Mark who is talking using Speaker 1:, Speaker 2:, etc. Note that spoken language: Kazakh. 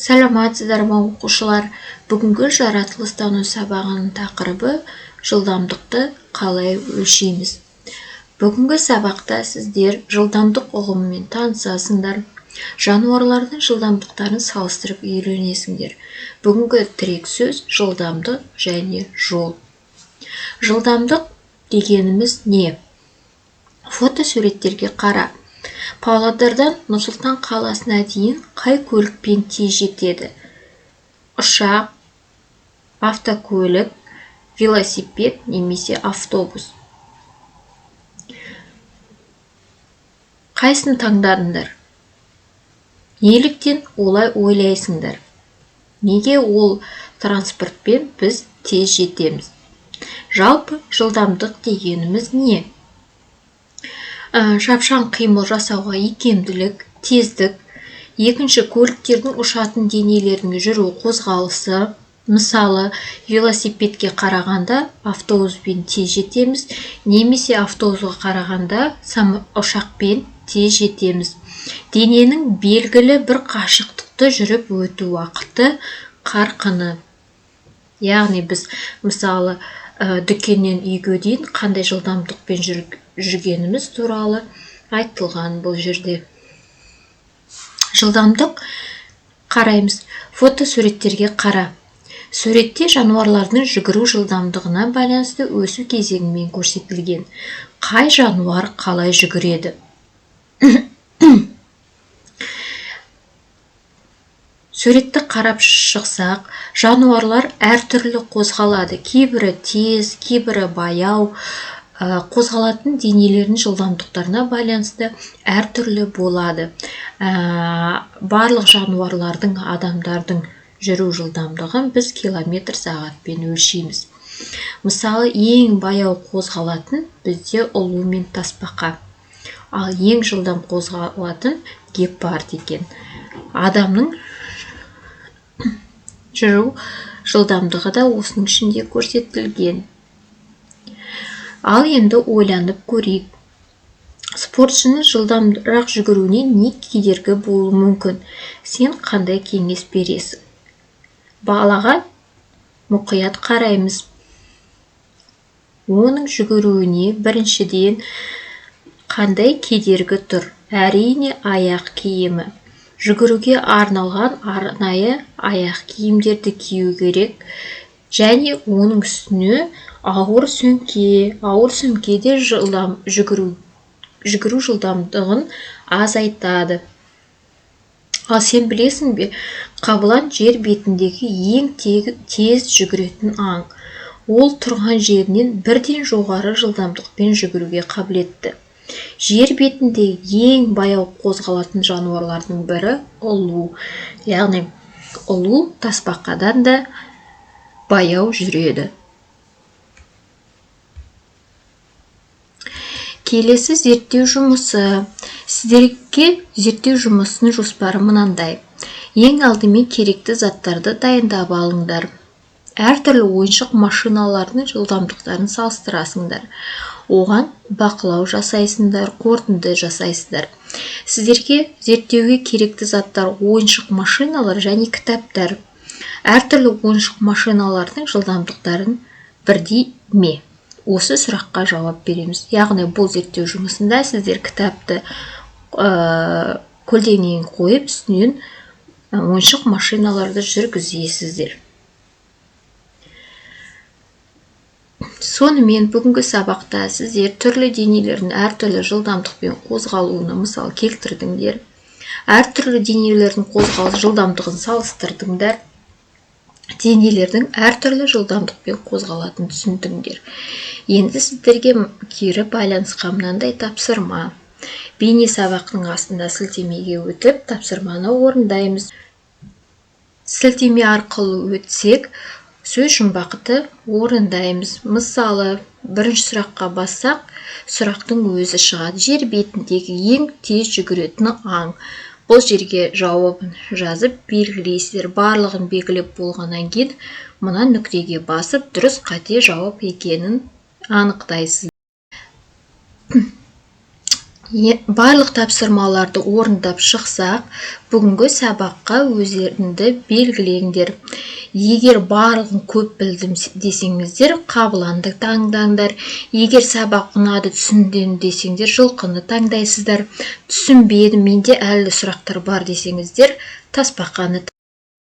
Speaker 1: Саламатсыздар ма, оқушылар! Бүгінгі жаратылыстану сабағының тақырыбы: жылдамдықты қалай өлшейміз? Бүгінгі сабақта сіздер жылдамдық ұғымымен танысасыңдар, жануарлардың жылдамдықтарын салыстырып үйренесіңдер. Бүгінгі тірек сөз: жылдамдық және жол. Жылдамдық дегеніміз не? Фотосуреттерге қара. Павлодардан Нұр-Сұлтан қаласына дейін қай көлікпен тез жетеді? Ұшақ, автокөлік, велосипед немесе автобус? Қайсысын таңдадыңдар? Неліктен олай ойлайсыңдар? Неге ол транспортпен біз тез жетеміз? Жалпы, жылдамдық дегеніміз не? Шапшаң қимыл жасауға икемділік, тездік. Екінші, көліктердің, ұшатын денелердің жүру қозғалысы. Мысалы, велосипедке қарағанда автобуспен тез жетеміз немесе автобусқа қарағанда ұшақпен тез жетеміз. Дененің белгілі бір қашықтықты жүріп өту уақыты, қарқыны. Яғни біз, мысалы, дүкеннен үйге дейін қандай жылдамдықпен жүргеніміз туралы айтылған бұл жерде. Жылдамдық қараймыз. Фотосуреттерге қара. Суретте жануарлардың жүгіру жылдамдығына байланысты өсу кезеңімен көрсетілген. Қай жануар қалай жүгіреді? Суретті қарап шықсақ, жануарлар әртүрлі қозғалады. Кейбірі тез, кейбірі баяу. Қозғалатын денелердің жылдамдықтарына байланысты әртүрлі болады. Барлық жануарлардың, адамдардың жүру жылдамдығын біз километр сағатпен өлшейміз. Мысалы, ең баяу қозғалатын бізде ұлу мен тасбақа, ал ең жылдам қозғалатын гепард екен. Адамның жүру жылдамдығы да осының ішінде көрсетілген. Ал енді ойланып көрейік: спортшының жылдамырақ жүгіруіне не кедергі болуы мүмкін? Сен қандай кеңес бересің? Балаға мұқият қараймыз. Оның жүгіруіне біріншіден қандай кедергі тұр? Әрине, аяқ киімі. Жүгіруге арналған арнайы аяқ киімдерді кию керек және оның үстіне ауыр сөмке. Ауыр сөмке де жылдам жүгіру жылдамдығын азайтады. Ал сен білесің бе, қабылан жер бетіндегі ең тез жүгіретін аң. Ол тұрған жерінен бірден жоғары жылдамдықпен жүгіруге қабілетті. Жер бетінде ең баяу қозғалатын жануарлардың бірі ұлу. Яғни ұлу тасбақадан да баяу жүреді. Келесі зерттеу жұмысы. Сіздерге зерттеу жұмысының жоспары мынандай. Ең алдымен керекті заттарды дайындап алыңдар. Әртүрлі ойыншық машиналардың жылдамдықтарын салыстырасыңдар, оған бақылау жасайсыңдар, қорытынды жасайсыздар. Сіздерге зерттеуге керекті заттар: ойыншық машиналар және кітаптар. Әртүрлі ойыншық машиналардың жылдамдықтарын бірдей ме? Осы сұраққа жауап береміз. Яғни бұл зерттеу жұмысында сіздер кітапты көлденең қойып, үстінен ойыншық машиналарды жүргізесіздер. Сонымен, бүгінгі сабақта сіздер түрлі денелердің әртүрлі жылдамдықпен қозғалуына мысал келтірдіңдер, әртүрлі денелердің қозғалыс жылдамдығын салыстырдыңдар, денелердің әртүрлі жылдамдықпен қозғалатынын түсіндіңдер. Енді сіздерге кері байланысқа мынандай тапсырма. Бейне сабақтың астында сілтемеге өтіп, тапсырманы орындаймыз. Сілтеме арқылы өтсек, сөз жұмбақты орындаймыз. Мысалы, бірінші сұраққа бассақ, сұрақтың өзі шығады: жер бетіндегі ең тез жүгіретін аң. Бұл жерге жауабын жазып белгілейсіздер. Барлығын белгілеп болғаннан кейін мына нүктеге басып, дұрыс, қате жауап екенін анықтайсыз. Барлық тапсырмаларды орындап шықсақ, бүгінгі сабаққа өздеріңді белгілеңдер. Егер барлығын көп білдім десеңіздер, қабыланды таңдаңдар. Егер сабақ ұнады, түсіндім десеңдер, жылқыны таңдайсыздар. Түсінбедім, менде әлі сұрақтар бар десеңіздер, тасбақаны.